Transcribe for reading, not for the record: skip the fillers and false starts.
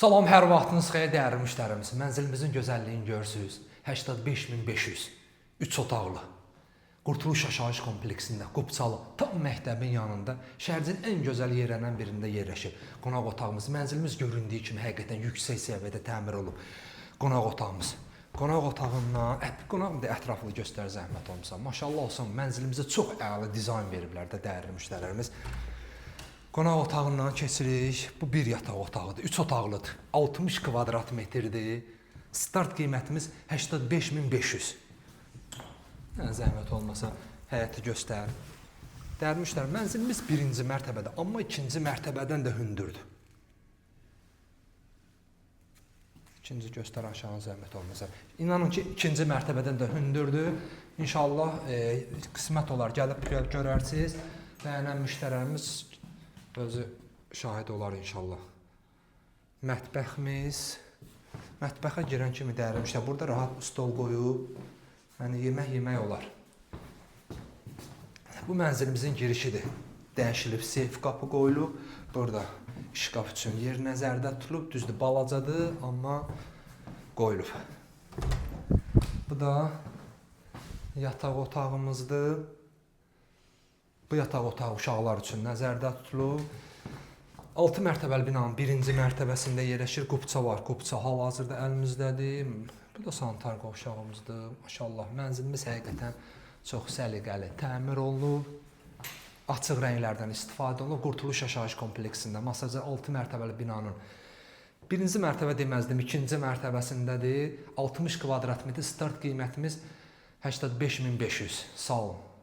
Salam, hər vaxtınız xeyir dəyərli müştərimiz. Mənzilimizin gözəlliyini görürsüz. 85.500. 3 otaqlı. Qurtuluş Yaşayış kompleksində, Qubçalı, tam məktəbin yanında, şəhərin ən gözəl yerlərindən birində yerləşir. Qonaq otağımız, mənzilimiz göründüyü kimi həqiqətən yüksək səviyyədə təmir olub. Qonaq otağımız. Qonaq otağından, qonaq da ətraflı göstər zəhmət olmasa. Maşallah olsun, mənzilimizə çox əla dizayn veriblər də dəyərli müştərilərimiz. Qonaq otağından keçirik. Bu bir yataq otağıdır, 3 otaqlıdır. 60 kvadrat metrdir. Start qiymətimiz 85.500. Yəni zəhmət olmasa həyəti göstər. Dəyərli müştərilər, mənzilimiz birinci mərtəbədə, amma ikinci mərtəbədən də hündürdür. İkinci göstər aşağı zəhmət olmasa. İnanın ki, ikinci mərtəbədən də hündürdür. İnşallah qismət olar, gəlib görərsiniz. Bəyənən müştərilərimiz özü şahid olar inşallah. Mətbəximiz. Mətbəxə girən kimi dəyərli müştərilər, burada rahat stol qoyub, yəni yemək yemək olar. Bu mənzilimizin girişidir. Dəyişilib seyf qapı qoyulub. Burada şkaf üçün yer nəzərdə tutulub. Düzdür, balacadır, amma qoyulub. Bu da yataq otağımızdır. Bu yataq otağı uşaqlar üçün nəzərdə tutulub. 6 mərtəbəli binanın birinci mərtəbəsində yerləşir. Qubça var. Qubça hal-hazırda əlimizdədir. Bu da sanitar qovşağımızdır. Maşallah, mənzilimiz həqiqətən çox səliqəli təmir olunub. Açıq rənglərdən istifadə olunub. Qurtuluş Yaşayış kompleksində Masazır 6 mərtəbəli binanın birinci mərtəbə deməzdim, ikinci mərtəbəsindədir. 60 kvadrat metr start qiymətimiz 85.500. Sağ olun.